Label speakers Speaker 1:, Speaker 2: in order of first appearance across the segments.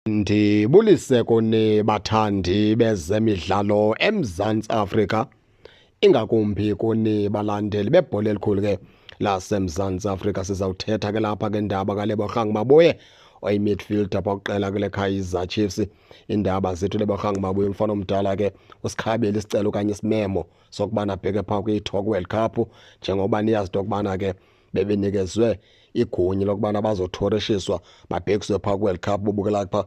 Speaker 1: Ndibulise kuni bathandi bezemidlalo eMzantsi Afrika, ingakumbi kuni balandeli bebhola elikhulu ke laseMzantsi Afrika. Sizawuthetha ke lapha ke ndaba kaLebohang Maboe oyi-midfielder pha kuqela kule Kaizer Chiefs. Iindaba zethu, Lebohang Maboe umfana omdala ke usikhabele isicelo okanye isimemo sokubana abheke phaa kwi-Talk World Cup, njengoba niyazi into yokubana ke bebenikezwe igunya lokubana bazothorishiswa babhekiswe phaa kwi-World Cup, bobukela phaa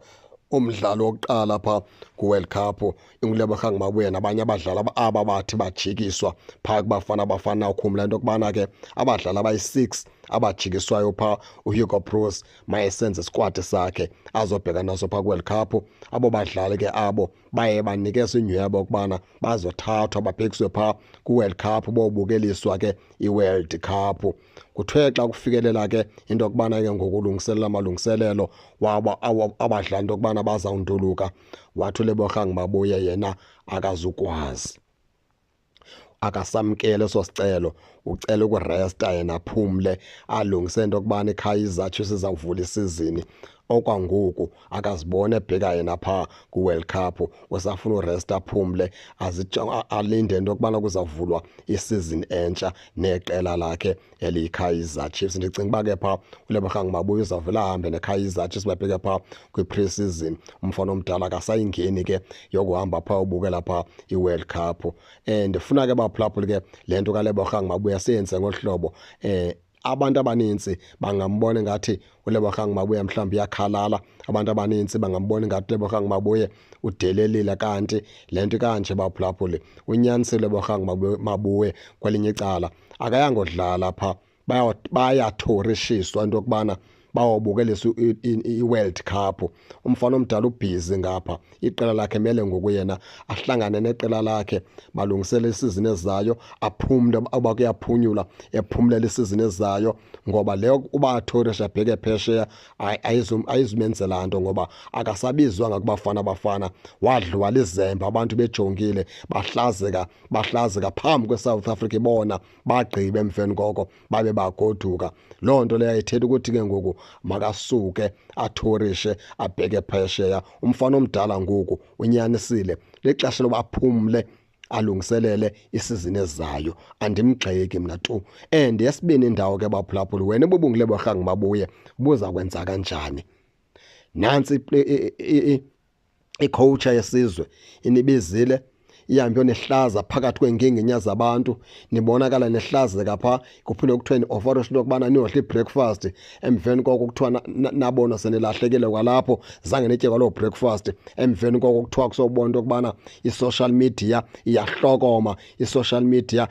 Speaker 1: umdlalo wokuqala phaa kwi-World Cup. InguLebohang Maboe nabanye abadlali aba bathi bajikiswa phaa kuBafana Bafana. Ukhumbula into yokubana ke abadlali abayi-6 abajikiswayo phaa uHugo Broos mayesenza isikwadi sakhe azobheka naso phaa kwi-World Cup. Abo badlali ke abo baye banikezwa inyweba ukubana bazothathwa babhekiswe phaa kwi-World Cup, bobukeliswa ke i-World Cup. Kuthiwe xa kufikelela ke into yokubana ke ngokulungiselela amalungiselelo wabo abadlali into yokubana bazawunduluka, wathi uLebohang Maboe yena akazukwazi, akasamkele eso sicelo, ucela ukuresta yena aphumle alungise into yokubana iKaizer Chiefs izawuvula isizini. Okwangoku akazibone ebheka yena phaa kwi-World Cup, usafuna uresta aphumle alinde into yokubana kuzawuvulwa isizini entsha neqela lakhe eliyiKaizer Chiefs. Ndicinga uba ke phaa uLebohang Maboe uzawuvela ahambe neKaizer Chiefs babheke phaa kwi-pre-season. Umfana omdala akasayingeni ke yokuhamba phaa ubukela phaa i-World Cup. Ndifuna ke baphulaphuli ke le nto kaLebohang Maboe siyenze ngolu hlobo. Abantu abanintsi bangambona ngathi uLebohang Maboe mhlawumbi uyakhalala, abantu abanintsi bangambona ngathi uLebohang Maboe udelelile, kanti le nto kanje baphulaphuli unyanisile uLebohang Maboe. Kwelinye icala akayangodlala phaa, bayathorishiswa into yokubana bawobukelisa i-World Cup. Umfana omdala ubhizi ngapha, iqela lakhe mele ngoku yena ahlangane neqela lakhe balungisele isizini ezayo, aphumle uba kuyaphunyulwa, ephumlela isizini ezayo, ngoba leyo uba athorishe abheke phesheya ayizumenzela nto, ngoba akasabizwanga kuBafana Bafana. Wadliwa lizembe abantu bejongile, bahlazeka phambi kweSouth Africa ibona, bagqibe emveni koko babe bagoduka. Loo nto leyo ayithetha ukuthi ke ngoku makasuke athorishe abheke phesheya. Umfana omdala ngoku unyanisile, lixesha loba aphumle alungiselele isizini ezayo. Andimgxeki mna tu. And yesibini indawo ke baphulaphuli, wena ububunguLebohang Maboe buza kwenza kanjani? Nantsi icoach yesizwe inibizile, ihambe yonihlaza phakathi kweenginginya zabantu, nibonakala nihlazeka phaa, kuphinde kuthiwe ni-ofarishe into yokubana niyodla i-breakfast, emveni koko kuthiwa nabona senilahlekile kwalapho, zange nitye kwaloo breakfast. Emveni koko kuthiwa kusobona into yokubana i-social media iyahlokoma, i-social media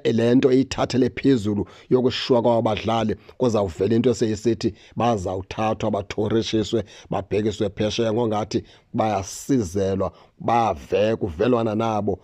Speaker 1: le nto iyithathele phezulu yokushiywa kwaba badlali, kuzawuvela into eseyisithi bazawuthathwa bathorishiswe babhekiswe phesheya, ngongathi bayasizelwa, bave kuvelwana nabo.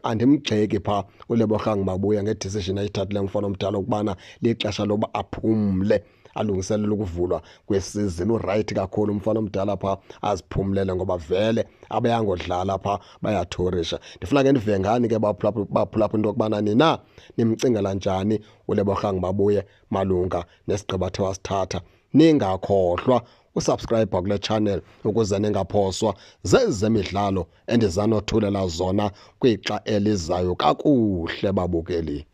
Speaker 1: Andimgxeki phaa uLebohang Maboe ngedecision ayithathileyo umfana omdala ukubana lixesha loba aphumle alungiselele ukuvulwa kwesizini. Urayithi kakhulu umfana omdala phaa, aziphumlele ngoba vele abayangodlala phaa, bayathorisha. Ndifuna ke ndive ngani ke baphulaphula into yokubana nina nimcingela njani uLebohang Maboe malunga nesigqibo athe wasithatha. Ningakhohlwa usubscribe kule channel ukuze ningaphoswa zezemidlalo endizanothulela zona kwixa elizayo. Kakuhle babukeli.